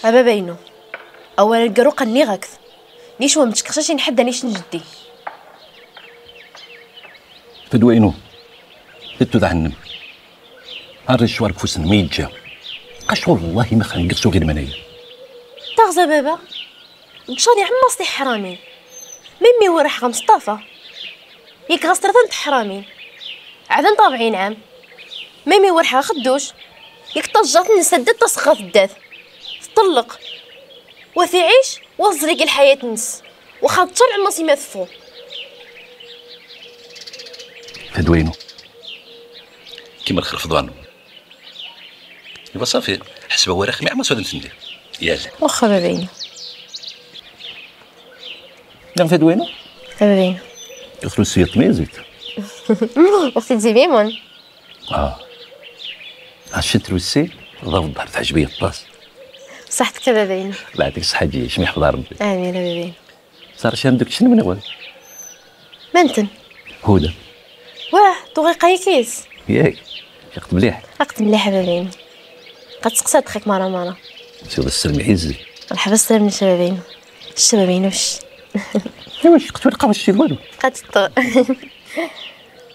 أبا بينو أولا قرو قني غاكث نيش ومتشكخشاش نحد نيش نجدي فدوينو تتو ذا عنم هاري الشوار كفوسن ميجا قاش والله ما خنقصو غير منايا تغزى بابا قشاني عمصتي حرامي ميمي وراح مصطفى ياك غسرتن تحرامي عدن طابعين عام ميمي ورحا خدوش ياك طجات نسدد تصخف الداث تطلق وثيعيش وزريق الحياة نس وخاطر عمصي ما ثفو فدوينو كيما الخرف ضوانو ايوا صافي حسبه هو رخمي عمص ولا نسندي يلا واخا بابينو نعم فدوينو بابينو يخرج سيط ميزيت وختي تزيبيمون عشان تروسي ضاف الظهر تعجبيه الطاس صحتك بابينو الله يعطيك الصحة جي شمي يحفظ ربي امين بابينو صار شام دوك شنو من اول منتن هدى واه طوغي قايكيس ياك شقت مليح عقت مليح بابينو قد سقسات خيك مرة مرة سير السلم عزي مرحبا السلام الشبابينو الشبابينوش ايوا شقت ورقة واش والو قد